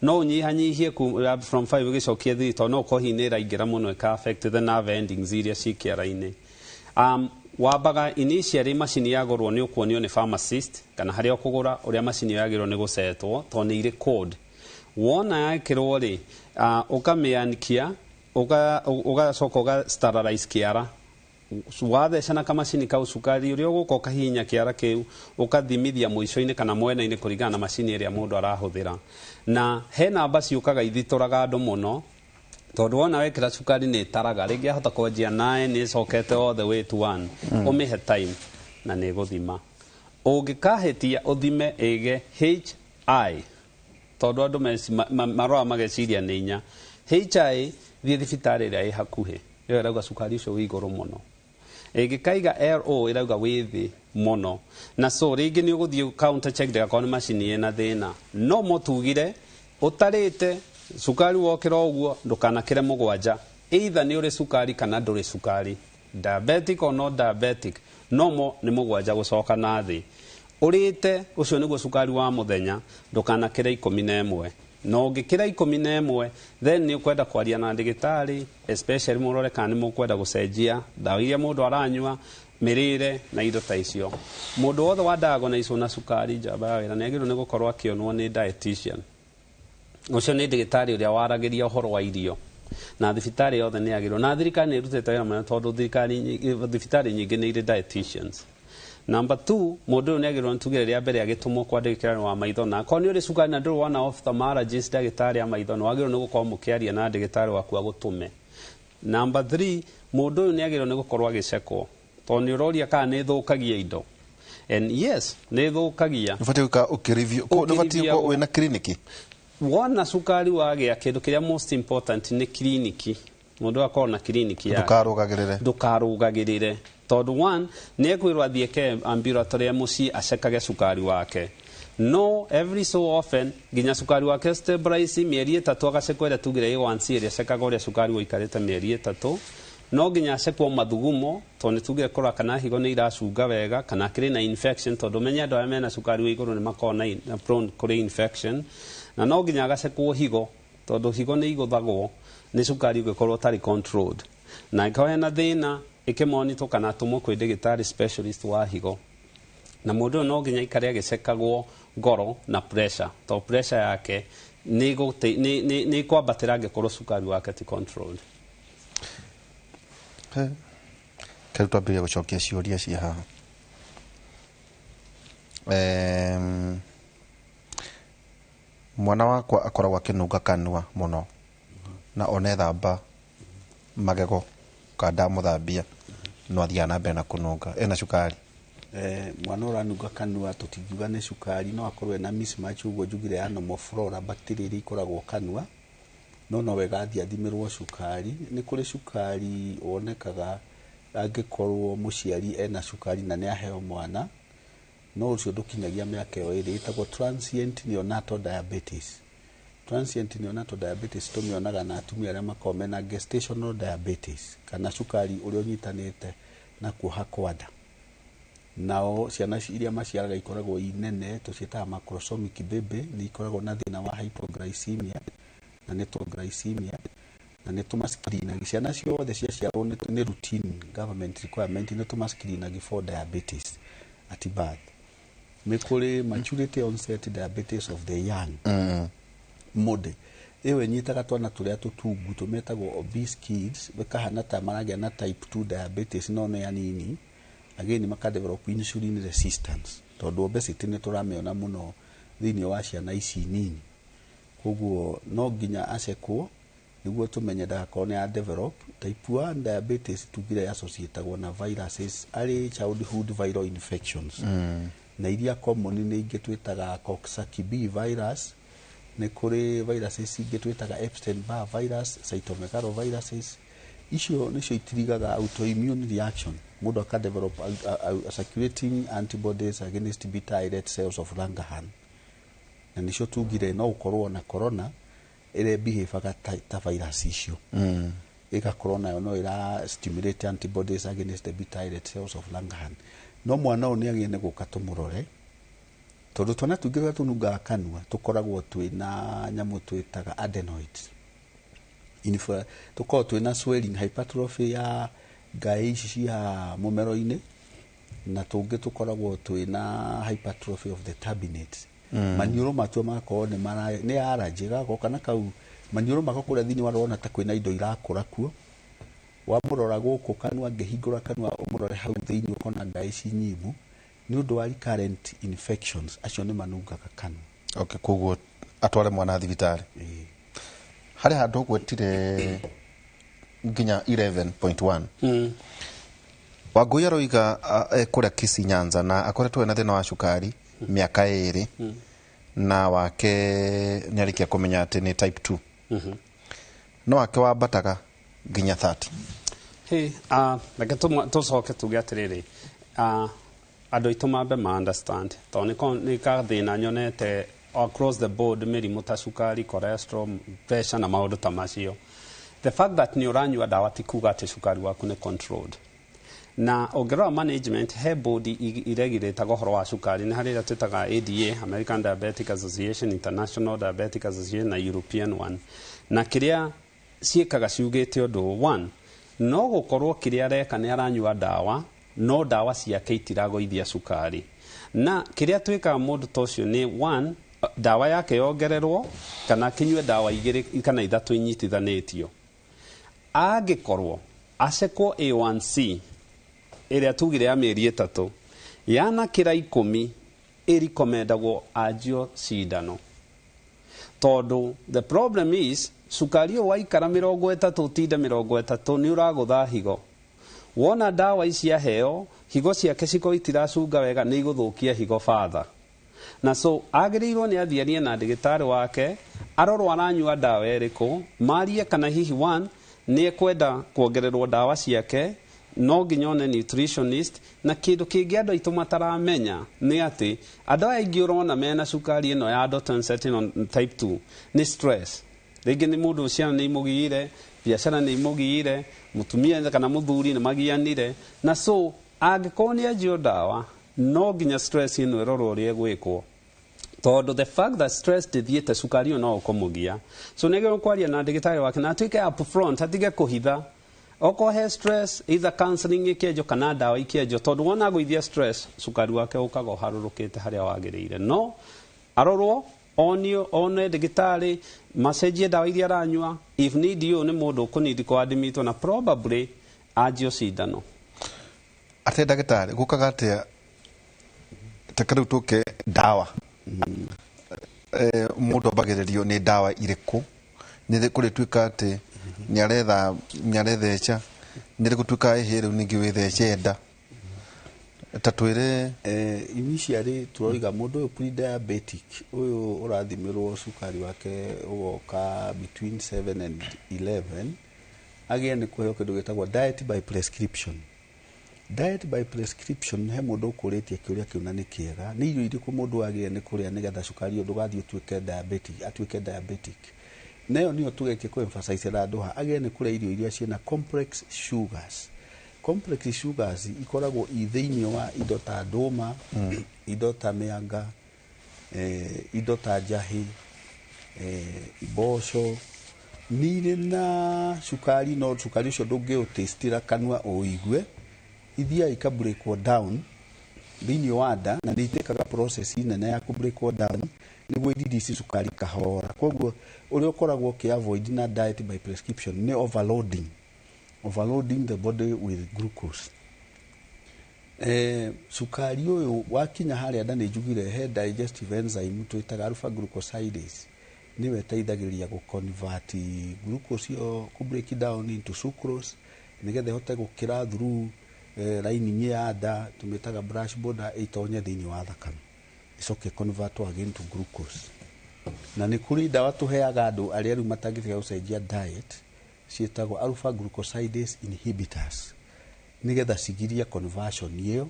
No ũnyihanyihie from 5 ũgĩcokia 3, tondũ no ũkorwo hihi nĩ ĩraingĩra mũno ĩka affect the nerve endings iria ci kĩara-inĩ. Wambaga initially, macini yagũrwo nĩ ũkuonio nĩ pharmacist kana harĩa ũkũgũra ũrĩa macini ĩyo yagĩrĩirwo nĩ gũcetwo, tondũ nĩ irĩ code. Wona yakĩrwo rĩ, ũkamĩanikia, ũgacoka ũga sterilize kĩara. Watheca na kamacini kau, cukari ũrĩa ũgũka ũkahihinya kĩara kĩu, ũkathimithia mũico-inĩ kana mwena-inĩ kũringana na macini ĩrĩa mũndũ arahũthĩra. Na he namba ciũkaga ithitũraga andũ mũno, tondũ wona wekĩra cukari nĩ ĩtaraga rĩngĩ, ahota kwanjia 9 ĩcokete all the way to 1. Ũmĩhe time na nĩ ĩgũthima. Ũngĩkahĩtia ũthime ĩge HI, tondũ andũ marora mageciria nĩ 4 HI, thiĩ thibitarĩ ĩrĩa ĩ hakuhĩ. Ĩyo ĩrauga cukari ũcio wĩ igũrũ mũno. Ĩngĩkaiga LO, ĩrauga wĩ thĩ mũno. Na so rĩngĩ nĩ ũgũthiĩ counter check ndĩgakorwo nĩ macini ĩna thĩna. No motugire ũtarĩte cukari wokĩra ũguo, ndũkanakĩre 7, either nĩ ũrĩ cukari kana ndũrĩ cukari, diabetic or not diabetic, nomo nĩ 7 gũcoka na thĩ. Ũrĩte ũcio nĩguo cukari wa mũthenya, ndũkanakĩre 11. Na ũngĩkĩra 11, then nĩ ũkwenda kwaria na ndagĩtarĩ, especially mũrore kana nĩ mũkwenda gũcenjia ndawa iria mũndũ aranyua, mĩrĩre na indo ta icio. Mũndũ wothe wa diagnosis na cukari, njamba ya wĩra nĩ agĩrĩirwo nĩ gũkorwo akĩonwo nĩ dietitian. Ũcio nĩ ndagĩtarĩ ũrĩa waragĩria ũhoro wa irio, na thibitarĩ yothe nĩ yagĩrĩirwo, na thirikari nĩ ĩrutĩte wĩra mũnene, tondũ thirikari thibitarĩ nyingĩ nĩ irĩ dietitians. Number two, mũndũ ũyũ nĩ agĩrĩirwo nĩ tugire rĩa mbere agĩtũmwo kwa ndagĩtarĩ wa maitho. Na akorwo nĩ ũrĩ cukari na ndũrĩ wona ophthalmologist, ndagĩtarĩ a maitho, nĩ wagĩrĩirwo nĩ gũkorwo mũkĩaria na ndagĩtarĩ waku agũtũme. Number three, mũndũ ũyũ nĩ agĩrĩirwo nĩ gũkorwo agĩcekwo, tondũ nĩ ũroria kana nĩ ĩthũkagia indo, and yes, nĩ ĩthũkagia. Nĩ ũbatiĩ gũka ũkĩreview, nĩ ũbatiĩ gũkorwo wĩna kiriniki. Wona cukari wagĩa, kĩndũ kĩrĩa most important nĩ kiriniki, mũndũ akorwo na kiriniki yake. Ndũkarũgagĩrĩre. Ndũkarũgagĩrĩre, tondũ one, nĩ ekwĩrwo athiĩ ke ambulatory ya mũciĩ acekage cukari wake, no every so often nginya cukari wake stabilize mĩeri 3, agacekwo ĩrĩa tugire A1C, ĩrĩa acekaga ũrĩa cukari ũikarĩte mĩeri 3. No nginya acekwo mathugumo, tondũ nĩ tugire kũrora kana higo nĩ iracunga wega, kana kĩrĩ na infection, tondũ menye andũ arĩa mena cukari wa igũrũ nĩ makoragwo na prone kũrĩ infection. Na no nginya agacekwo higo, tondũ higo nĩ igũthagwo nĩ cukari ũngĩkorwo ũtarĩ controlled, na angĩkorwo hena thĩna ĩkĩmonitwo kana atũmwo kwĩ ndagĩtarĩ specialist wa higo. Na mũndũ ũyũ no nginya aikare agĩcekagwo ngoro na pressure, tondũ pressure yake nĩ ĩkwambatĩra angĩkorwo cukari wake ti controlled. Rĩu twambĩrĩria gũcokia ciũria cia haha. Mwana wakwa akoragwo akĩnunga kanua mũno na ona ethamba magego kana ndamũthambia no athiaga na mbere na kũnunga. Ena cukari? Mwana ũranunga kanua tũtingiuga nĩ cukari, no akorwo ena mismatch ũguo njugire ya normal flora, bacteria iria ikoragwo kanua. No wega athiĩ athimĩrwo cukari. Nĩ kũrĩ cukari wonekaga angĩkorwo mũciari ena cukari na nĩ aheo mwana, no ũcio ndũkinyagia mĩaka ĩyo 2, ĩtagwo transient neonatal diabetes. Transient neonatal diabetes tũmĩonaga na atumia arĩa makoragwo mena gestational diabetes, kana cukari ũrĩa ũnyitanĩte na kuoha kwa nda. Nao ciana iria maciaraga ikoragwo i nene, tũciĩtaga macrosomic baby, nĩ ikoragwo na thĩna wa hypoglycemia, na nĩ glycemia na nĩ tũmascreenagi ciana ciothe ciaciarwo. Nĩ routine government requirement, nĩ tũmascreenagi for diabetes at birth. Nĩ kũrĩ maturity onset diabetes of the young, MODY. Ĩyo ĩnyitaga twana tũrĩa tũtungu, tũmetagwo obese kids, kahana ta maragĩa na type 2 diabetes no nĩ anini. Again, maka develop insulin resistance, tondũ obesity nĩ tũramĩona mũno thĩinĩ wa ciana ici nini. Koguo no nginya acekwo nĩguo tũmenye ndagakorwo nĩ ya develop type 1 diabetes. Tugire associatagwo na viruses, arĩ childhood viral infections, na iria common nĩ ingĩ twĩtaga Coxsackie B virus, nĩ kũrĩ viruses ingĩ twĩtaga Epstein Barr virus, cytomegaloviruses. Icio nĩcio itirigaga autoimmune reaction, mũndũ aka develop circulating antibodies against beta islet cells of Langerhans, na nĩcio tugire no ũkorwo na corona ĩrĩa behavior ta virus icio, ĩgakorwo nayo no ĩra stimulate antibodies against the beta islet cells of Langerhans. No mwana ũyũ nĩ agĩrĩire nĩ gũka tũmũrore. Tondũ twana tũingĩ tũrĩa tũnungaga kanua tũkoragwo twĩna nyamũ twĩtaga adenoids. Tũkoragwo twĩna swelling, hypertrophy ya ngaĩ ici cia mũmero-inĩ, na tũngĩ tũkoragwo twĩna hypertrophy of the turbinates. Maniũrũ matuo magakorwo nĩ mara nĩ allergy, gagakorwo kana kau maniũrũ mako kũrĩa thĩinĩ warona ta kwĩna indo irakũra kuo. Wamũrora gũkũ kanua, angĩhingũra kanua ũmũrore hau thĩinĩ, ũkona ngaĩ ci nyimu nĩ ũndũ wa recurrent infections. Acio nĩ manungaga kanua. Okay, koguo atware mwana thibitarĩ. Ĩĩ. Harĩ handũ ũgwetire nginya 11.1. Wangũi aroiga ekũrĩa Kisii Nyanza na akoretwo ena thĩna wa cukari mĩaka 2 na wake nĩ arĩkia kũmenya atĩ nĩ type 2, no wake wambataga nginya 30. Hey, reke tũcoke tuge atĩrĩrĩ, andũ aitũ mambe ma understand, tondũ nĩ kathĩna nyonete across the board, mĩrimũ ta cukari, cholesterol, pressure na maũndũ ta macio. The fact that nĩ ũranyua ndawa ti kuga atĩ cukari waku nĩ controlled. Na ũngĩrora management, he board iregirĩtaga ũhoro wa cukari, nĩ harĩ ĩrĩa twĩtaga ADA, American Diabetic Association, International Diabetic Association na European one. Na kĩrĩa ciĩkaga ciugĩte ũndũ one, no gũkorwo kĩrĩa areka nĩ aranyua ndawa, no ndawa ciake itiragũithia cukari. Na kĩrĩa twĩkaga mũndũ ta ũcio nĩ one, ndawa yake yongererwo kana kĩnyue ndawa igĩrĩ kana ithatũ inyitithanĩtio. Angĩkorwo acekwo A1C ĩrĩa tugire ya mĩeri 3 yanakĩra 10, ĩrikomendagwo anjio cindano, tondũ the problem is cukari ũyũ waikara 30 ũtinde 30 nĩ ũragũtha higo. Wona ndawa ici aheo, higo ciake cikorwo itiracunga wega, nĩ igũthũkia higo father. Na so agĩrĩirwo nĩ athiarie na ndagĩtarĩ wake, arorwo aranyua ndawa ĩrĩkũ, marie kana hihi one nĩ ekwenda kuongererwo ndawa ciake. No nginya one nutritionist. Na kĩndũ kĩngĩ andũ aitũ mataramenya nĩ atĩ andũ aya aingĩ ũrona mena cukari ĩno ya adult onset type 2 nĩ stress. Rĩngĩ nĩ mũndũ ciana nĩ imũgiire, biacara nĩ imũgiire, mũtumia kana mũthuri nĩ magianire. Na so angĩkorwo nĩ anjio ndawa, no nginya stress ĩno ĩrorwo ũrĩa ĩgwĩkwo, tondũ the fact that stress ndĩthiĩte, cukari ũyũ no ũkũmũgia. So nĩgĩrĩirwo kwaria na ndagĩtarĩ wake na atuĩke upfront, atige kũhitha. Okorwo he stress, either counseling ĩkĩenjwo kana ndawa ikĩenjwo, tondũ wona agũithia stress, cukari wake ũkaga ũharũrũkĩte harĩa wagĩrĩire. No arorwo, onio, one ndagĩtarĩ, macenjie ndawa iria aranyua. If need you, nĩ mũndũ ũkũnidi kũadmitwo na probably anjio cindano. Atĩ ndagĩtarĩ gũkaga atĩa teke rĩu tũke ndawa? Mũndũ ambagĩrĩrio nĩ ndawa irĩkũ? Nĩ kũrĩtuĩka atĩ nĩ aretha nĩ aretheca, nĩ gũtuĩka ĩhĩ rĩu ningĩ wĩthece nda ta twĩre? Initially turoiga mũndũ ũyũ pre-diabetic, ũyũ ũrathimĩrwo cukari wake ũgoka between 7 and 11, agĩe nĩ kũheo kĩndũ gĩtagwo diet by prescription. Diet by prescription, he mũndũ ũkũrĩtie kĩũria kĩu na nĩ kĩega. Nĩ irio irĩkũ mũndũ agĩrĩire nĩ kũrĩa nĩgetha cukari ũyũ ndũgathiĩ ũtuĩke diabetic, atuĩke diabetic? Nayo nĩyo tũgetie kũ emphasize andũ ha agĩrĩire nĩ kũrĩa irio iria ciĩna complex sugars. Complex sugars ikoragwo i thĩinĩ wa indo ta ndũma, indo ta mĩanga, indo ta njahĩ, mboco. Nĩ irĩ na cukari, no cukari ũcio ndũngĩũtĩstĩra kanua ũigue. Ithiaga ikabreakwo down thĩinĩ wa nda, na nĩ itĩkaga process nene ya kũbreakwo down nĩguo irelease cukari kahora. Koguo ũrĩa ũkoragwo ũkĩ avoid na diet by prescription nĩ overloading the body with glucose. Cukari ũyũ wakinya harĩa nda, nĩ njugire he digestive enzyme twĩtaga alpha glucosidase, nĩwe ĩteithagĩrĩria gũ convert glucose ĩyo, kũ break down into sucrose, nĩgetha ĩhote gũkĩra through lining ya nda, tũmĩtaga brush border, ĩtonye thĩinĩ wa thakame, ĩcoke convert again to glucose. Na nĩ kũrĩ ndawa tũheaga andũ arĩa rĩu matangĩtiga gũcenjia diet, ciĩtagwo alpha glucosidase inhibitors, nĩgetha cigirie conversion ĩyo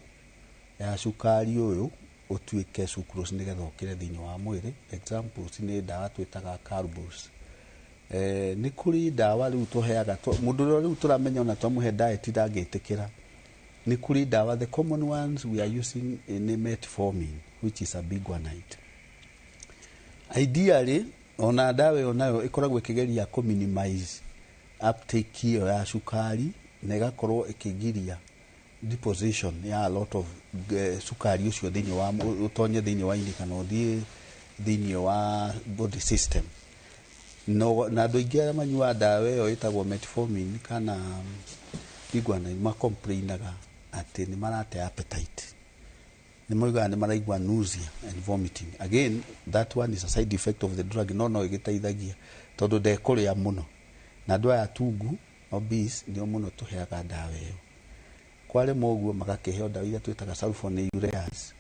ya cukari ũyũ ũtuĩke sucrose, nĩgetha ũkĩre thĩinĩ wa mwĩrĩ. Examples nĩ ndawa twĩtaga acarbose. Nĩ kũrĩ ndawa rĩu tũheaga mũndũ ũrĩa rĩu tũramenya ona twamũhe diet ndangĩtĩkĩra. Nĩ kũrĩ ndawa, the common ones we are using nĩ metformin, which is a biguanide. Ideally, ona ndawa ĩyo nayo ĩkoragwo ĩkĩgeria kũ minimize uptake ĩyo ya cukari na ĩgakorwo ĩkĩgiria deposition ya a lot of cukari ũcio thĩinĩ wa ũtonye thĩinĩ wa ini kana ũthiĩ thĩinĩ wa body system. No, na andũ aingĩ arĩa manyuaga ndawa ĩyo ĩtagwo metformin kana biguanide macomplainaga atĩ nĩ marate appetite, nĩ moigaga nĩ maraigua nausea and vomiting. Again, that one is a side effect of the drug, no ĩgĩteithagia tondũ ndekũrĩa mũno, na andũ aya tungu, obese, nĩo mũno tũheaga ndawa ĩyo. Kwaremwo ũguo, magakĩheo ndawa iria twĩtaga sulfonylureas.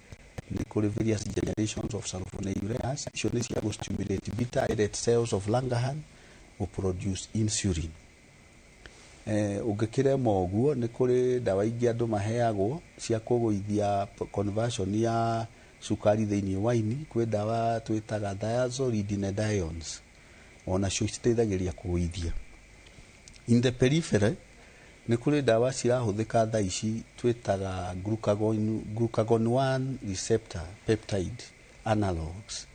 Nĩ kũrĩ various generations of sulfonylureas. Icio nĩ cia gũ-stimulate beta islet cells of Langerhans gũ produce insulin. Ũngĩkĩrema ũguo, nĩ kũrĩ ndawa ingĩ andũ maheagwo cia kũgũithia conversion ya cukari thĩinĩ wa ini. Kwĩ ndawa twĩtaga thiazolidinediones, onacio citeithagĩrĩria kũgũithia. In the periphery, nĩ kũrĩ ndawa cirahũthĩka thaa ici twĩtaga glucagon 1 receptor peptide analogs.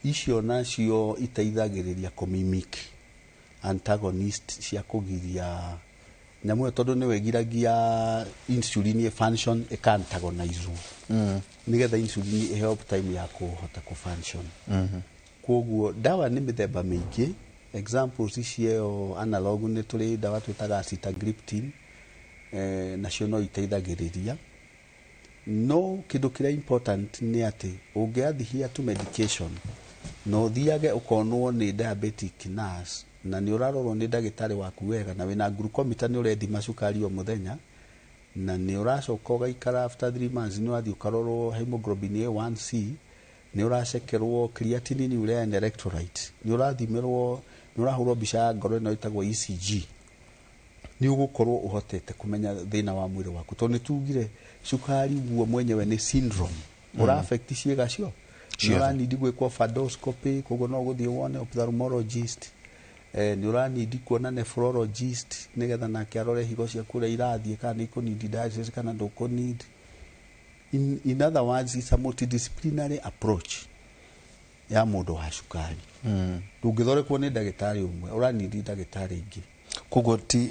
Icio nacio iteithagĩrĩria kũmimic antagonist cia kũgiria nyamũ ĩyo, tondũ nĩwe ĩgiragia insulin ĩ function, ĩka-antagonizwo nĩgetha insulin ĩheo time ya kũhota kũ function. Koguo ndawa nĩ mĩthemba mĩingĩ. Examples ici ĩyo analog, nĩ tũrĩ ndawa twĩtaga sitagliptin, nacio no iteithagĩrĩria. No kĩndũ kĩrĩa important nĩ atĩ ũngĩ adhere to medication na ũthiage ũkonwo nĩ diabetic nurse na nĩ ũrarorwo nĩ ndagĩtarĩ waku wega na wĩna glucometer, nĩ ũrethima cukari o mũthenya, na nĩ ũracoka ũgaikara after 3 months nĩ ũrathiĩ ũkarorwo hemoglobin A1C, nĩ ũracekerwo creatinine, urea and electrolyte, nĩ ũrathimĩrwo, nĩ ũrahũrwo mbica ya ngoro ĩno ĩtagwo ECG, nĩ ũgũkorwo ũhotete kũmenya thĩna wa mwĩrĩ waku, tondũ nĩ tugire cukari guo mwenyewe nĩ syndrome ũra affect ciĩga cio. Nĩ ũranidi gwĩkwo fundoscopy, koguo no ũgũthiĩ wone ophthalmologist, nĩ ũranidi kuona nephrologist nĩgetha nake arore higo ciaku ũrĩa irathiĩ, kana nĩ ikũnidi dialysis kana ndũkũnid. In other words, it's a multidisciplinary approach ya mũndũ wa cukari. Ndũngĩthondekwo nĩ ndagĩtarĩ ũmwe, ũranidi ndagĩtarĩ ingĩ. Koguo ti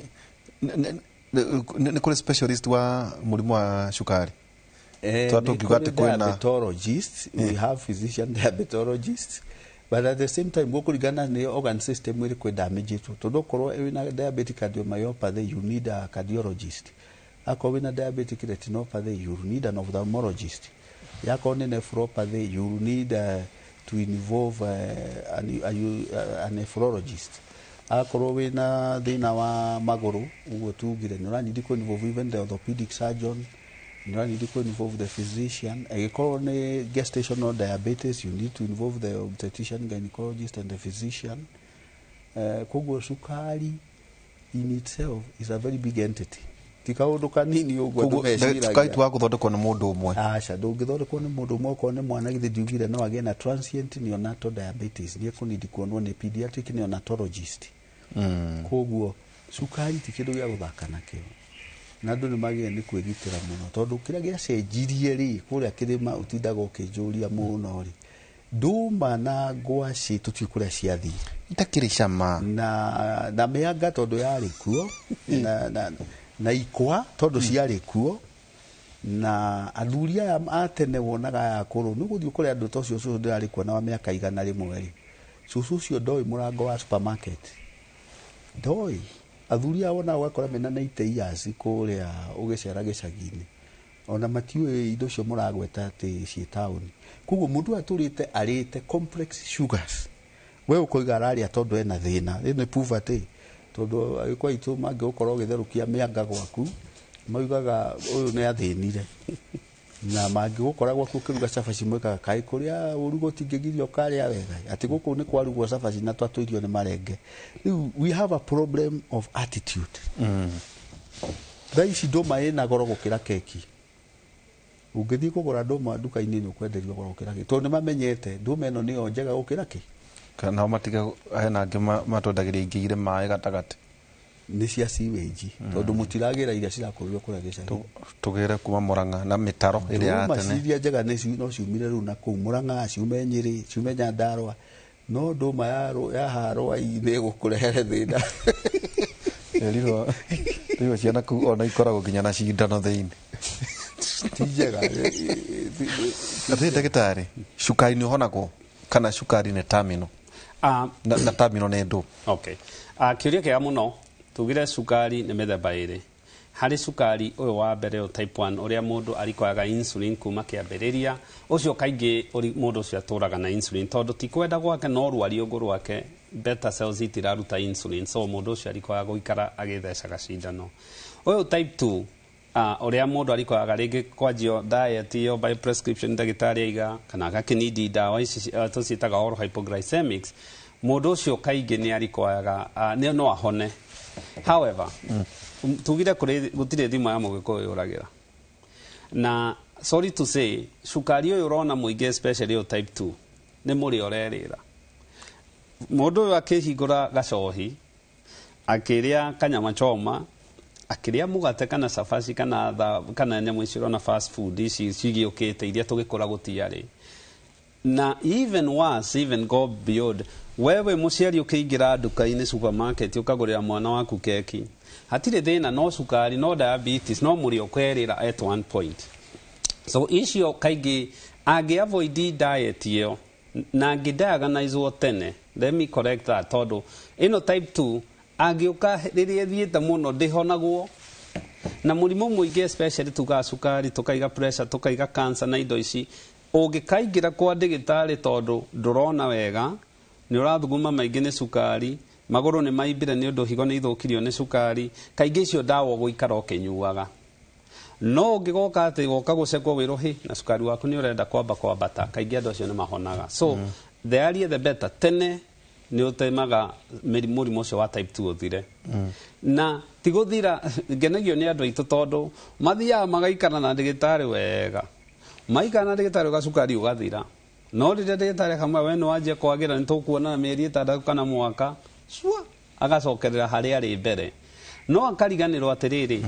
nĩ kũrĩ specialist wa mũrimũ wa cukari? Twa nĩ tũngiuga kũrĩ atĩ kwĩna- diabetologist, we have physician diabetologists, but at the same time gũkũringana nĩ organ system ĩrĩkũ ĩdamagetwo, tondũ okorwo wĩna diabetic cardiomyopathy, you need a cardiologist. Akorwo wĩna diabetic retinopathy, you need an ophthalmologist. Yakorwo nĩ nephropathy, you need to involve a nephrologist. Akorwo wĩna thĩna wa magũrũ, ũguo tugire, nĩ ũranidi kũ involve even the orthopedic surgeon, nĩ ũranidi kũ involve the physician. Angĩkorwo nĩ gestational diabetes, you need to involve the obstetrician gynecologist and the physician. Koguo cukari in itself is a very big entity, ti kaũndũ kanini ũguo andũ Koguo meciragia. cukari ti wa gũthondekwo nĩ mũndũ ũmwe? Aca, ndũngĩthondekwo nĩ mũndũ ũmwe. Okorwo nĩ mwana, githĩ ndiugire no agĩe na transient neonatal diabetes, nĩ ekũnidi kuonwo nĩ pediatric neonatologist. Koguo cukari ti kĩndũ gĩa gũthaka nakĩo, na andũ nĩ magĩrĩire nĩ kwĩgitĩra mũno, tondũ kĩrĩa gĩacenjirie rĩ, kũrĩa kĩrĩma ũtindaga ũkĩnjũria mũno rĩ, ndũma na ngwacĩ tũtiũĩ kũrĩa ciathiĩ. Itakĩrĩ cama. Na mĩanga tondũ yarĩ kuo, na ikwa tondũ ciarĩ kuo, na athuri aya a tene wonaga aya akũrũ, nĩ ũgũthiĩ ũkore andũ ta ũcio cũcũ ndĩrarĩ kuona wa mĩaka 100 rĩ, cũcũ ũcio ndoĩ mũrango wa supermarket, ndoĩ. Athuri aya wonaga ũgakora mena 90 years kũrĩa ũgĩcera gĩcagi-inĩ, ona matiũĩ indo icio mũragweta atĩ ciĩ taũni. Koguo mũndũ ũyũ atũrĩte arĩte complex sugars, we ũkoiga ararĩa tondũ ena thĩna. Ĩ nĩ poverty, tondũ agĩkũyũ aitũ mangĩgũkorwo ũgĩtherũkia mĩanga gwaku maugaga ũyũ nĩ athĩnire, na mangĩgũkora gwaku ũkĩruga cabaci mwĩkaga kaĩ kũrĩa ũru gũtingĩgiria ũkarĩa wega, atĩ gũkũ nĩ kwarugwo cabaci na twatũirio nĩ marenge. Rĩu we have a problem of attitude. Thaa ici ndũma ĩna goro gũkĩra keki. Ũngĩthiĩ kũgũra ndũma nduka-inĩ, nĩ ũkwenderio goro gũkĩra keki, tondũ nĩ mamenyete ndũma ĩno nĩyo njega gũkĩra kĩ. Kana nao matige hena angĩ matwendagĩria ingĩ irĩ maĩ gatagatĩ. Nĩ cia sewage, tondũ mũtiragĩra iria cirakũrio kũrĩa gĩcagi. Tũgĩre kuma Murang'a na mĩtaro ĩrĩa ya Ndũma tene. Ciria njega no ciumire rĩu na kũu Murang'a, ciume Nyĩrĩ, ciume Nyandarũa, no ndũma ya harũa-inĩ ĩgũkũrehere thĩna. Ĩrirwo rĩu ciana kũu ona ikoragwo nginya na cindano thĩinĩ. Ti njega. Atĩ ndagĩtarĩ, cukari nĩ ũhonagwo kana cukari nĩ terminal? Na terminal nĩ ndũ? Okay. Kĩũria kĩega mũno. Tugire cukari nĩ mĩthemba ĩrĩ. Harĩ cukari ũyũ wa mbere, ũyũ type 1, ũrĩa mũndũ arikwaga insulin kuma kĩambĩrĩria. Ũcio kaingĩ mũndũ ũcio atũraga na insulin tondũ ti kwenda gwake, no rwariũngũ rwake, beta cells itiraruta insulin, so mũndũ ũcio arikwaga gũikara agĩthecaga cindano. Ũyũ type 2, ũrĩa mũndũ arikwaga rĩngĩ kwanjio diet ĩyo by prescription ndagĩtarĩ aiga, kana agakĩnidi ndawa ici tũciĩtaga oral hypoglycemics, mũndũ ũcio kaingĩ nĩ arikwaga nĩ no ahone. However, tugire kũrĩ gũtirĩ thimũ ya mũgĩkũyũ yũragĩra, na sorry to say, cukari ũyũ ũrona mũingĩ, especially ũyũ type 2, nĩ mũrĩ ũrerĩra. Mũndũ ũyũ akĩhingũra gacohi, akĩrĩa kanyama choma, akĩrĩa mũgate kana cabaci kana kana nyamũ icio ũrona fast food ici cigĩũkĩte iria tũgĩkũra gũtiarĩ. Na even worse, even go beyond, wewe mũciari ũkĩingĩra nduka-inĩ, supermarket, ũkagũrĩra mwana waku keki, hatirĩ thĩna, no cukari, no diabetes, no mũrĩ ũkerĩra at one point. So icio kaingĩ angĩ avoid diet ĩyo na angĩ diagnosewo tene, let me correct that, tondũ ĩno type 2 angĩũka rĩrĩa ĩthiĩte mũno ndĩhonagwo. Na mũrimũ mũingĩ, especially tugaga cukari, tukaiga pressure, tukaiga cancer na indo ici, ũngĩkaingĩra kwa ndĩgĩtarĩ tondũ ndũrona wega, nĩ ũrathuguma maingĩ nĩ cukari, magũrũ nĩ maimbire nĩ ũndũ higo nĩ ithũkirio nĩ cukari, kaingĩ icio ndawa ũgũikara ũkĩnyuaga. No ũngĩgoka atĩ woka gũcekwo wĩrwo hĩ na cukari waku nĩ ũrenda kwamba kwambata, kaingĩ andũ acio nĩ mahonaga. So the earlier the better. Tene nĩ ũtemaga mũrimũ ũcio wa type 2 ũthire. Na ti gũthira. Ngenagio nĩ andũ aitũ tondũ mathiaga magaikara na ndagĩtarĩ wega, maikara na ndagĩtarĩ ũgacukari ũgathira, no rĩrĩa ndagĩtarĩ akamwĩra we nĩ wanjia kwagĩra, nĩ tũkuonana mĩeri 6 kana mwaka cua, agacokerera harĩa arĩ mbere, no akariganĩrwo atĩrĩrĩ,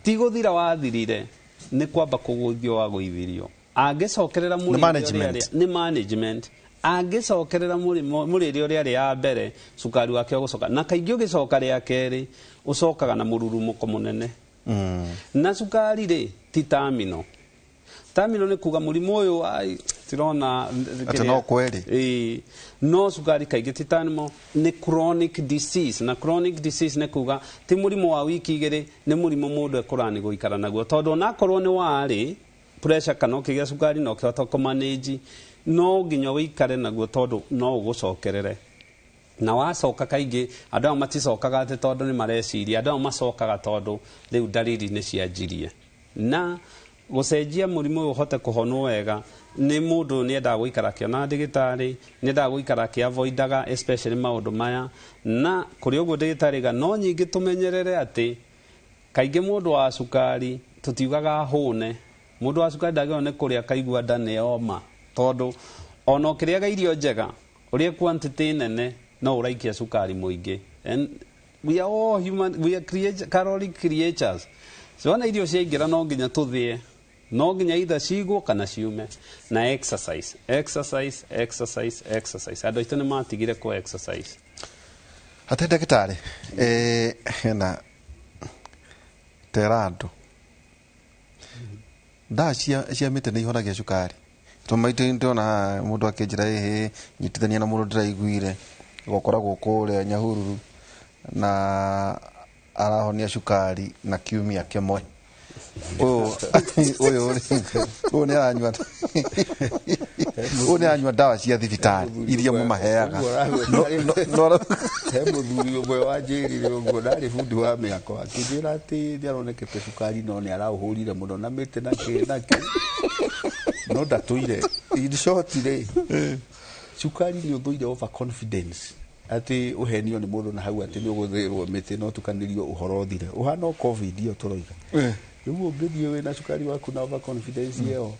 ti gũthira wathirire, nĩ kwamba kũgũithio wagũithirio. Angĩcokerera mũrĩre ũrĩa Management. Nĩ management. Angĩcokerera mũrĩmo mũrĩre ũrĩa arĩ ya mbere, cukari wake ũgũcoka, na kaingĩ ũgĩcoka rĩa kerĩ ũcokaga na mũrurumũko mũnene. Na cukari rĩ ti terminal. Terminal nĩ kuga mũrimũ ũyũ ai, tirona. Atĩ no kweri. Ĩĩ, no cukari kaingĩ ti terminal, nĩ chronic disease. Na chronic disease nĩ kuga ti mũrimũ wa wiki 2, nĩ mũrimũ mũndũ ekũrani gũikara naguo, tondũ onakorwo nĩ warĩ pressure kana ũkĩgĩa cukari na ũkĩhota kũmanage, no nginya ũikare naguo tondũ no ũgũcokerere. Na wacoka kaingĩ andũ aya maticokaga atĩ tondũ nĩ mareciria, andũ aya macokaga tondũ rĩu ndariri nĩ cianjirie. Na gũcenjia mũrimũ ũyũ ũhote kũhonwo wega nĩ mũndũ nĩ endaga gũikara akĩona ndagĩtarĩ, nĩ endaga gũikara akĩavoidaga especially maũndũ maya. Na kũrĩ ũguo ndagĩtarĩ ga no nyingĩ tũmenyerere atĩ kaingĩ mũndũ wa cukari tũtiugaga ahũne. Mũndũ wa cukari ndagĩrĩirwo nĩ kũrĩa akaigua nda nĩ yoma, tondũ ona ũkĩrĩaga irio njega ũrĩe quantity nene no ũraikia cukari mũingĩ. And we are all human, we are creature, caloric creatures. So ona irio ciaingĩra no nginya tũthĩe, no nginya either cigwo kana ciume. Na exercise, exercise, exercise, exercise. Andũ aitũ nĩ matigire kũ exercise. Atĩ ndagĩtarĩ, hena tera andũ ndawa cia mĩtĩ nĩ ihonagia cukari? Tũmaitũ ndĩrona haha mũndũ akĩnjĩra ĩhĩ nyitithania na mũndũ ndĩraiguire gũkoragwo kũrĩa Nyahururu na arahonia cukari na kiumia kĩmwe. Ũyũ rĩ, ũyũ nĩ aranyua ndawa cia thibitarĩ iria mũmaheaga. He mũthuri ũmwe wanjĩrire ũguo, ndarĩ bundi wa mĩako, akĩnjĩra atĩ nĩ aronekete cukari no nĩ araũhũrire mũno na mĩtĩ na kĩ na kĩ, no ndatũire. In short rĩ, cukari nĩ ũthũire overconfidence, atĩ ũhenio nĩ mũndũ na hau atĩ nĩ ũgũthĩrwo mĩtĩ no tukanĩrio ũhoro ũthire ũhana o COVID ĩyo tũroiga. Rĩu ũngĩthiĩ wĩna cukari waku na overconfidence ĩyo,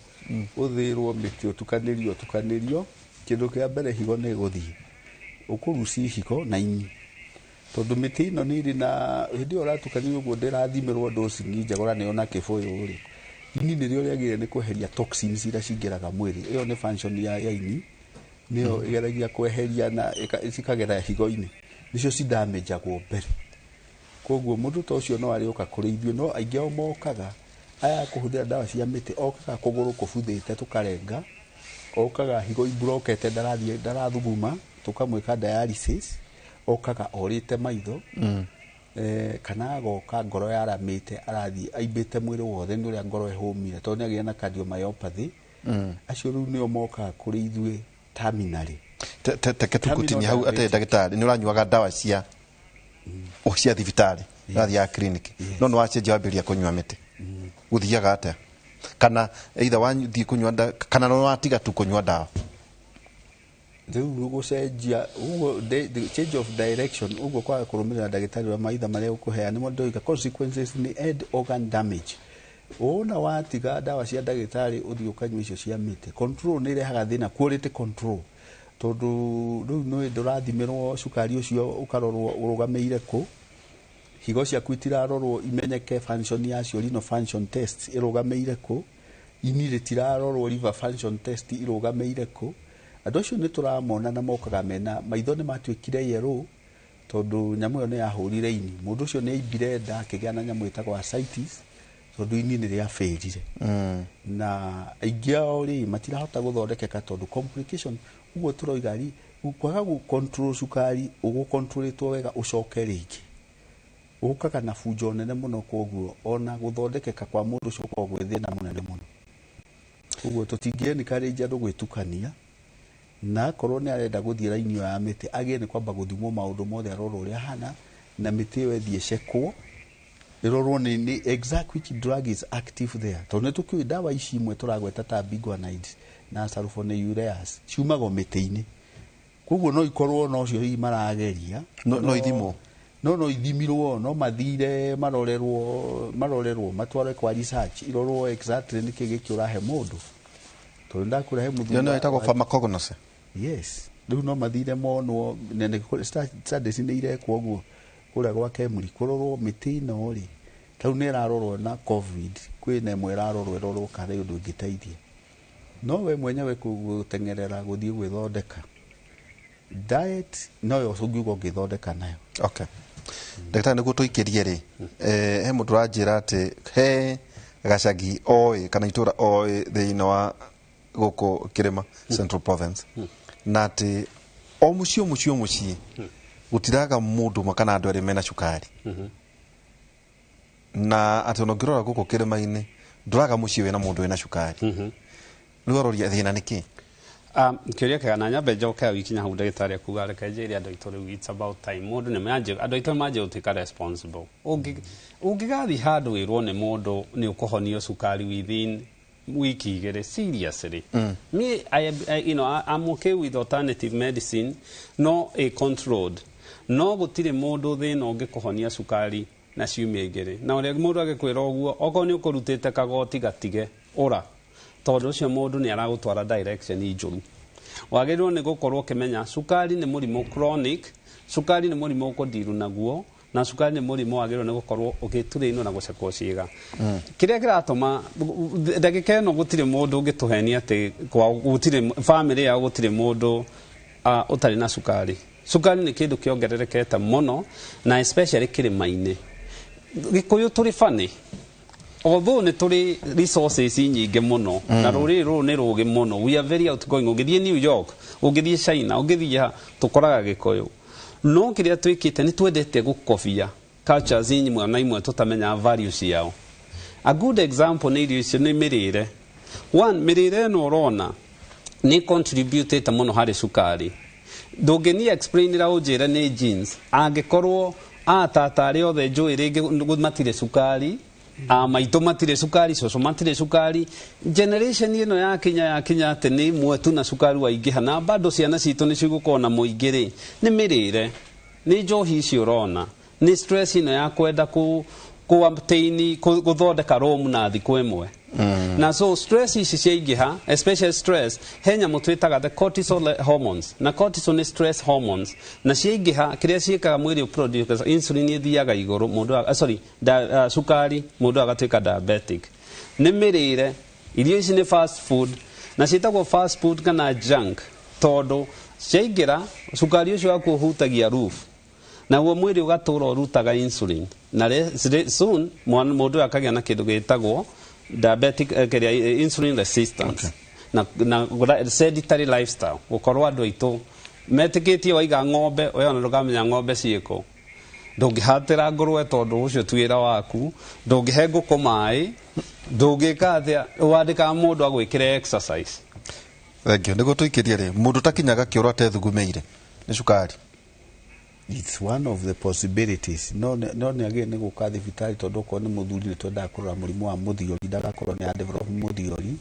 ũthĩrwo mĩtĩ, ũtukanĩrio ũtukanĩrio, kĩndũ kĩa mbere higo nĩ ĩgũthiĩ ũkũruci higo na ini. Tondũ mĩtĩ ĩno nĩ ĩrĩ na hĩndĩ ĩyo ũratukania ũguo ndĩrathimĩrwo dosing njega ũraneo na kĩbũyũ rĩ, ini nĩrĩo rĩagĩrĩire nĩ kweheria toxins iria cingĩraga mwĩrĩ. Ĩyo nĩ function ya ini, nĩyo ĩgeragia kweheria na cikagera higo-inĩ, nĩcio cidamĩnjagwo mbere. Koguo mũndũ ta ũcio no arĩũka kũrĩ ithuĩ, no aingĩ ao mokaga aya kũhũthĩra ndawa cia mĩtĩ, okaga kũgũrũ kũbuthĩte tũkarenga, okaga higo iburokete ndarathiĩ ndarathuguma tũkamwĩka dialysis, okaga orĩte maitho, kana agoka ngoro yaramĩte arathiĩ aimbĩte mwĩrĩ wothe nĩ ũrĩa ngoro ĩhũmire tondũ nĩ agĩa na cardiomyopathy. Acio rĩu nĩo mokaga kũrĩ ithuĩ terminally. Teke tũkũtinia hau atĩ ndagĩtarĩ nĩ ũranyuaga ndawa cia cia thibitarĩ, ũrathiaga clinic, no nĩ wacenjia wambĩrĩria kũnyua mĩtĩ, gũthiaga atĩa? Kana either wathiĩ kũnyua kana no watiga tu kũnyua ndawa? Rĩu gũcenjia ũguo, change of direction ũguo, kwaga kũrũmĩrĩra ndagĩtarĩ ũrĩa maitha marĩa ũkũheana nĩmo ndoiga consequences nĩ end organ damage. Wona watiga ndawa cia ndagĩtarĩ ũthiĩ ũkanyua icio cia mĩtĩ, control nĩ irehaga thĩna, quality control, tondũ rĩu nĩ ndũrathimĩrwo cukari ũcio ũkarorwo ũrũgamĩire kũ, higo ciaku itirarorwo imenyeke function yacio, renal function test ĩrũgamĩire kũ, ini rĩtirarorwo liver function test irũgamĩire kũ. Andũ acio nĩ tũramona na mokaga mena maitho nĩ matuĩkire yellow tondũ nyamũ ĩyo nĩ yahũrire ini. Mũndũ ũcio nĩ aimbire nda akĩgĩa na nyamũ ĩtagwo ascites tondũ ini nĩ rĩabĩrire. Na aingĩ ao rĩ matirahota gũthondekeka tondũ complication ũguo tũroiga ri kwaga gũ control cukari ũgũcontrolĩtwo wega ũcoke rĩngĩ ũkaga na bunjo nene mũno. Koguo ona gũthondekeka kwa mũndũ ũcio gũkoragwo gwĩ thĩna mũnene mũno. Koguo tũtingĩ encourage andũ gwĩtukania, na akorwo nĩ arenda gũthiĩ raini ĩyo ya mĩtĩ agĩe nĩ kwamba gũthimwo maũndũ mothe, arorwo ũrĩa ahana, na mĩtĩ ĩyo ĩthiĩ ĩcekwo ĩrorwo nĩ exact which drug is active there, tondũ nĩ tũkĩũĩ ndawa ici imwe tũragweta ta biguanides na sulfonylureas ciumaga o mĩtĩ-inĩ, koguo no ikorwo nocio hihi marageria. No ithimwo. No ithimirwo, no mathire marorerwo matwarwe kwa research irorwo exactly nĩkĩ gĩkĩ ũrahe mũndũ, tondũ ndakũrehe mũthuri. Ĩyo nĩyo ĩtagwo pharmacognosy. Yes, rĩu no mathire monwo studies nĩ irekwo ũguo kũrĩa gwa Kemri kũrorwo mĩtĩ ĩno rĩ, tarĩu nĩ ĩrarorwo na COVID, kwĩna ĩmwe ĩrarorwo ĩrorwo kana ũndũ ĩngĩteithia, no we mwenyewe gũteng'erera gũthiĩ gwĩthondeka diet noyo ũngiuga ũngĩthondeka nayo. Okay, ndagĩtarĩ, nĩguo tũikĩrie rĩ, he mũndũ ũranjĩra atĩ he gacagi oĩ kana itũra oĩ thĩinĩ wa gũkũ kĩrĩma Central Province, na atĩ o mũciĩ o mũciĩ o mũciĩ gũtiraga mũndũ ũmwe kana andũ erĩ mena cukari, na atĩ ona ũngĩrora gũkũ kĩrĩma-inĩ ndũraga mũciĩ wĩna mũndũ wĩna cukari. Rĩu aroria thĩna nĩ kĩ? Kĩũria kĩega, na nyambe njoke hau ikinya hau ndagĩtarĩ akuga, reke njĩre andũ aitũ rĩu it's about time mũndũ nĩ manjie, andũ aitũ nĩ manjie gũtuĩka responsible. Ũngĩgathiĩ handũ wĩrwo nĩ mũndũ nĩ ũkũhonio cukari within wiki 2, seriously, me I, you know, I'm okay with alternative medicine no a controlled, no gũtirĩ mũndũ thĩna ũngĩkũhonia cukari na ciumia 2, na ũrĩa mũndũ agĩkwĩra ũguo, okorwo nĩ ũkũrutĩte kagoti gatige ũra, tondũ ũcio mũndũ nĩ aragũtwara direction njũru. Wagĩrĩirwo nĩ gũkorwo ũkĩmenya cukari nĩ mũrimũ chronic, cukari nĩ mũrimũ ũkũndiru naguo, na cukari nĩ mũrimũ wagĩrĩirwo nĩ gũkorwo ũgĩturĩinwo na gũcekwo ciĩga. Kĩrĩa kĩratũma ndagĩka ĩno gũtirĩ mũndũ ũngĩtũhenia atĩ kwao gũtirĩ famĩlĩ yao gũtirĩ mũndũ ũtarĩ na cukari. Cukari nĩ kĩndũ kĩongererekete mũno, na especially kĩrĩma-inĩ. Gĩkũyũ tũrĩ funny, although nĩ tũrĩ resources nyingĩ mũno, na rũrĩrĩ rũrũ nĩ rũgĩ mũno, we are very outgoing. Ũngĩthiĩ New York, ũngĩthiĩ China, ũngĩthiĩ ha, tũkoraga Gĩkũyũ. No kĩrĩa twĩkĩte nĩ twendete gũkobia cultures imwe na imwe tũtamenyaga value ciao. A good example nĩ irio icio, nĩ mĩrĩre. One, mĩrĩre ĩno ũrona nĩ contributĩte mũno harĩ cukari. Ndũngĩni explainĩra ũnjĩre nĩ genes angĩkorwo atata arĩa othe njũĩ rĩngĩ matirĩ cukari, a maitũ matirĩ cukari, cũcũ matirĩ cukari. Generation ĩno yakinya atĩ nĩ ĩmwe tu na cukari waingĩha, na bado ciana citũ nĩ cigũkorwo na mũingĩ rĩ, nĩ mĩrĩre, nĩ njohi ici ũrona, nĩ stress ĩno ya kwenda ku Ku obtain guthondeka room na thikũ ĩmwe. Na so stress ici ciaingĩha, especially stress, he nyamũ twĩtaga the cortisol hormones, na cortisol nĩ stress hormones, na ciaingĩha kĩrĩa ciĩkaga mwĩrĩ ũproduce insulin ĩthiaga igũrũ, mũndũ sorry cukari, mũndũ agatuĩka diabetic. Nĩ mĩrĩre, irio ici nĩ fast food, na ciĩtagwo fast food kana junk tondũ ciaingĩra cukari ũcio waku ũhutagia roof, naguo mwĩrĩ ũgatũra ũrutaga insulin, na soon mũndũ akagĩa na kĩndũ gĩtagwo diabetic, kĩrĩa insulin resistance. Na sedentary lifestyle, gũkorwo andũ aitũ metĩkĩtie waiga ng'ombe we ona ndũkamenya ng'ombe ciĩkũ, ndũngĩhatĩra ngũrwe tondũ ũcio ti wĩra waku, ndũngĩhe ngũkũ maĩ, ndũngĩka atĩa, wandĩkaga mũndũ agwĩkĩre exercise. Thank you. Nĩguo tũikĩrie rĩ, mũndũ takinyaga kĩoro atethugumĩire nĩ cukari? It's one of the possibilities. No nĩ agĩrĩire nĩ gũka thibitarĩ tondũ okorwo nĩ mũthuri nĩ twendaga kũrora mũrimũ wa mũthiori ndagakorwo nĩ adevelop mũthiori.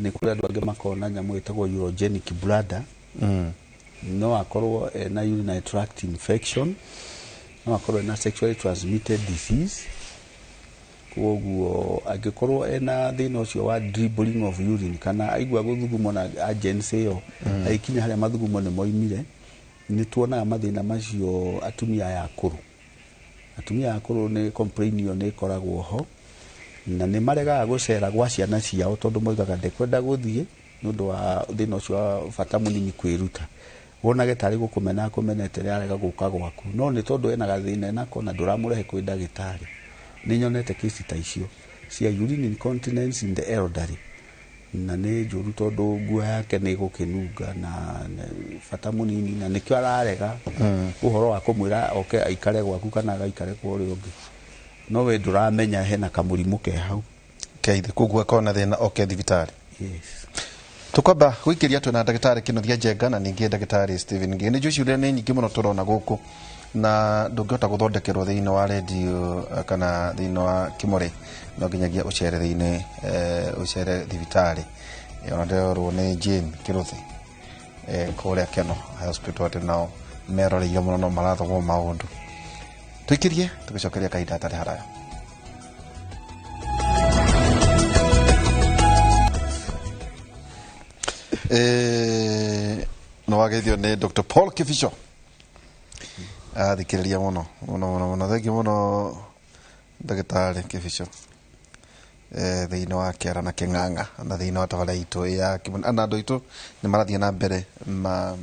Nĩ kũrĩ andũ angĩ makoragwo na nyamũ ĩtagwo urogenic bladder. No akorwo ena urinary tract infection, no akorwo ena sexually transmitted disease. Koguo angĩkorwo ena thĩna ũcio wa dribbling of urine kana aigua gũthugumwo na urgency ĩyo, agĩkinya harĩa mathugumo nĩ moimire, nĩ tuonaga mathĩna macio atumia aya akũrũ. Atumia aya akũrũ nĩ complain ĩyo nĩ ĩkoragwo ho, na nĩ maregaga gũcera gwa ciana ciao tondũ moigaga ndekwenda gũthiĩ nĩ ũndũ wa thĩna ũcio wa bata mũnini kwĩruta. Wonage tarĩ gũkũmena akũmenete rĩrĩa arega gũka gwaku, no nĩ tondũ ena gathĩna enako na ndũramũrehe kwĩ ndagĩtarĩ. Nĩ nyonete kesi ta icio cia urine incontinence in the elderly, na nĩ njũru tondũ nguo yake nĩ ĩgũkĩnunga na bata mũnini, na nĩkĩo ararega ũhoro wa kũmwĩra oke aikare gwaku kana agaikare kwa ũrĩa ũngĩ, no we ndũramenya hena kamũrimũ ke hau. Keithe koguo akorwo na thĩna oke thibitarĩ. Yes. Tukwamba gwĩkĩria twĩna ndagĩtarĩ Kĩnuthia Njenga na ningĩ ndagĩtarĩ Stephen Ngigi. Nĩ njũĩ ciũria nĩ nyingĩ mũno tũrona gũkũ na ndũngĩhota gũthondekerwo thĩinĩ wa redio kana thĩinĩ wa kĩmũrĩ, no nginyagia ũcere thĩinĩ, ũcere thibitarĩ. Ona ndĩrerwo nĩ Jane Kĩrũthĩ kũrĩa Keno Hospital atĩ nao meroreire mũno no marathomwo maũndũ. Tũikĩrie tũgĩcokeria kahinda hatarĩ haraya. Nĩ wageithio nĩ Dr. Paul Kibicho. Athikĩrĩria mũno mũno mũno mũno. Thengiũ mũno ndagĩtarĩ Kibicho. Thĩinĩ wa Kĩara na Kĩng'ang'a na thĩinĩ wa tabarĩra itũ ya Kĩmũrĩ. Na andũ aitũ nĩ marathiĩ na mbere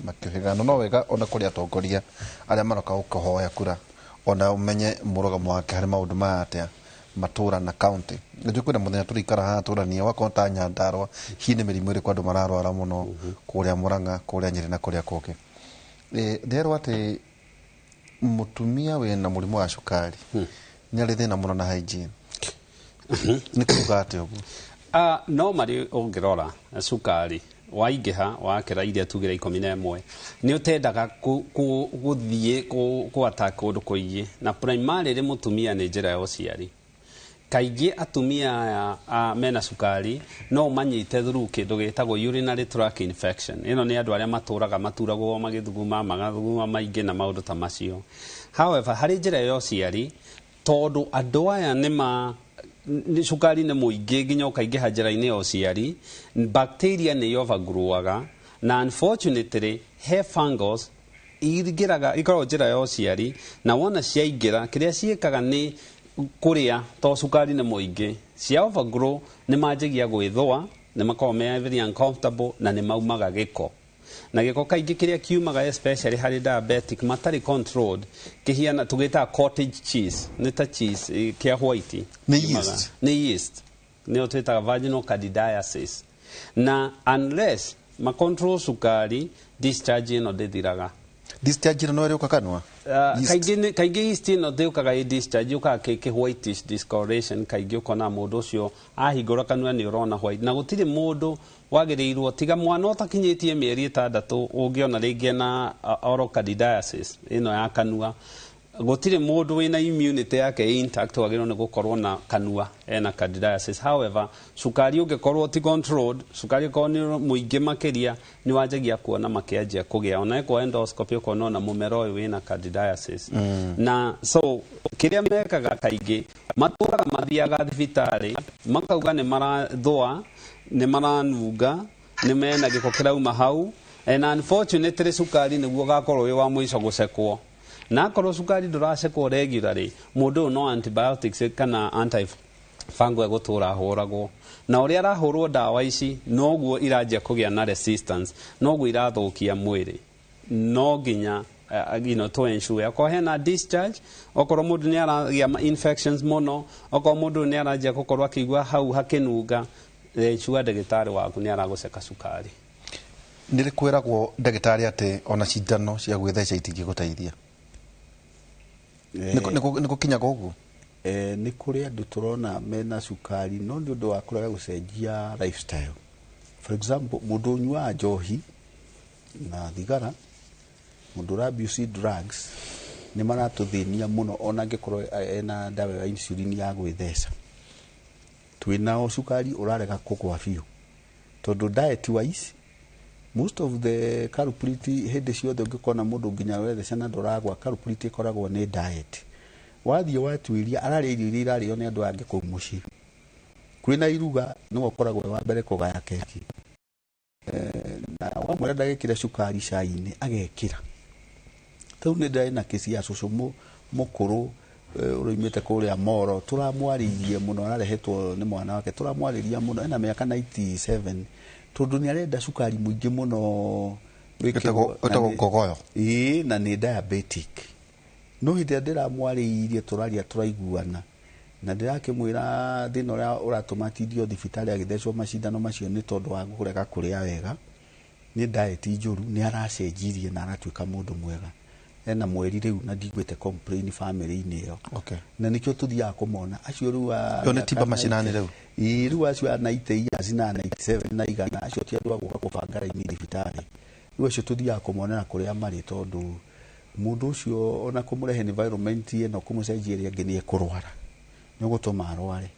makĩũhĩgana. No wega ona kũrĩ atongoria arĩa maroka gũkũhoya kura, ona ũmenye mũrũgamo wake harĩ maũndũ maya atĩa matũra na county. Nĩnjũĩ kwĩna mũthenya tũrĩikara haha tũranie wakorwo ta Nyandarua, hihi nĩ mĩrimũ ĩrĩkũ andũ mararwara mũno kũrĩa Murang'a, kũrĩa Nyĩrĩ na kũrĩa kũngĩ. Nderwo atĩ mũtumia wĩna mũrimũ wa cukari nĩ arĩ thĩna mũno na hygiene. Nĩ kuga atĩa ũguo? No marĩ ũngĩrora cukari waingĩha wakĩra iria tugĩra 11 nĩ ũtendaga gũthiĩ kũ attack kũndũ kũingĩ, na primarily mũtumia nĩ njĩra ya ũciari. Kaingĩ atumia aya mena cukari no manyite through kĩndũ gĩtagwo urinary tract infection. Ĩno nĩ andũ arĩa matũraga maturagwo magĩthuguma magathuguma maingĩ na maũndũ ta macio. However, harĩ njĩra ya ũciari, tondũ andũ aya nĩ ma nĩ cukari nĩ mũingĩ nginya ũkaingĩha njĩra-inĩ ya ũciari, bacteria nĩ overgrowaga, na unfortunately he fungus ingĩraga ikoragwo njĩra ya ũciari, na wona ciaingĩra kĩrĩa ciĩkaga nĩ kũrĩa, tondũ cukari nĩ mũingĩ, cia overgrow nĩ manjagia gwĩthũa, nĩ makoragwo me very uncomfortable na nĩ maumaga gĩko. Na gĩko kaingĩ kĩrĩa kiumaga especially harĩ diabetic matarĩ controlled kĩhiana tũgĩtaga cottage cheese, nĩ ta cheese kĩa white. Nĩ Kiumaga. yeast. Nĩ yeast. Nĩyo twĩtaga vaginal candidiasis. Na unless ma control cukari, discharge ĩno ndĩthiraga. Discharge ĩno no ĩrĩũka kanua? Yeast. Kaingĩ yeast ĩno ndĩũkaga ĩ discharge, yũkaga kĩ whitish discoloration. Kaingĩ ũkona mũndũ ũcio ahingũra kanua nĩ ũrona white, na gũtirĩ mũndũ wagĩrĩirwo tiga mwana ũtakinyĩtie mĩeri 6 ũngĩona rĩngĩ ena oral candidiasis ĩno ya kanua. Gũtirĩ mũndũ wĩna immunity yake intact wagĩrĩirwo nĩ gũkorwo na kanua ena candidiasis. However, cukari ũngĩkorwo ti controlled, cukari ũkorwo nĩ mũingĩ makĩria, nĩ wanjagia kuona makĩanjia kũgĩa. Ona ĩkwo endoscopy ũkona ona mũmera ũyũ wĩna candidiasis. Na so kĩrĩa mekaga kaingĩ Matũraga mathiaga thibitarĩ makauga nĩ marathũa, nĩ maranunga, nĩ mena gĩko kĩrauma hau, and unfortunately cukari nĩguo ũgakorwo wĩ wa mũico gũcekwo. Na akorwo cukari ndũracekwo regularly, mũndũ ũyũ no antibiotics kana antifungal egũtũra ahũragwo. Na ũrĩa arahũrwo ndawa ici noguo iranjia kũgĩa na resistance, noguo irathũkia mwĩrĩ. No nginya to ensure akorwo hena discharge, okorwo mũndũ nĩ aragĩa infections mũno, okorwo mũndũ nĩ aranjia gũkorwo akĩigua hau hakĩnunga, ensure ndagĩtarĩ waku nĩ aragũceka cukari. Nĩ rĩ kwĩragwo ndagĩtarĩ atĩ ona cindano cia gwĩtheca itingĩgũteithia? Nĩ gũkinyaga ũguo? Nĩ kũrĩ andũ tũrona mena cukari no nĩ ũndũ wa kũrega gũcenjia lifestyle. For example, mũndũ ũnyuaga njohi na thigara, mũndũ ũra abuse drugs, nĩ maratũthĩnia mũno ona angĩkorwo ena ndawa ya insulin ya gwĩtheca. Twĩnao cukari ũrarega kũgwa biũ tondũ diet wise most of the culprit, hĩndĩ ciothe ũngĩkona mũndũ nginya wetheca na ndũragwa, culprit ĩkoragwo nĩ diet. Wathiĩ watuĩria, ararĩa irio iria irarĩo nĩ andũ angĩ kũu mũciĩ. Kwĩna iruga nĩwe ũkoragwo wĩ wa mbere kũgaya keki, na wamwĩra ndagekĩre cukari cai-inĩ agekĩra. Rĩu nĩ ndĩrarĩ na kĩci ya cũcũ mũkũrũ ũroimĩte kũrĩa Moro, tũramwarĩirie mũno, ararehetwo nĩ mwana wake, tũramwarĩria mũno, ena mĩaka 97, tondũ nĩ arenda cukari mũingĩ mũno wĩkĩrwo. Ĩtagwo ngogoyo. Ĩĩ, na nĩ diabetic. No hĩndĩ ĩrĩa ndĩramwarĩirie, tũraria, tũraiguana, na ndĩrakĩmwĩra thĩna ũrĩa ũratũma atindio thibitarĩ agĩthecwo macindano macio nĩ tondũ wa kũrega kũrĩa wega, nĩ diet njũru. Nĩ aracenjirie na aratuĩka mũndũ mwega. Ena mweri rĩu na ndiguĩte complain family-inĩ ĩyo. Na nĩkĩo tũthiaga kũmona acio rĩu a Ĩyo nĩ mĩaka tiba macinani 90. Rĩu? Ĩĩ, rĩu acio a 90 years na 97 na igana, acio ti andũ a gũka kũbanga raini thibitarĩ. Rĩu acio tũthiaga kũmonera kũrĩa marĩ, tondũ mũndũ ũcio ona kũmũrehe environment ĩno, kũmũcenjia ĩrĩa ĩngĩ, nĩ ekũrwara, nĩ ũgũtũma arware.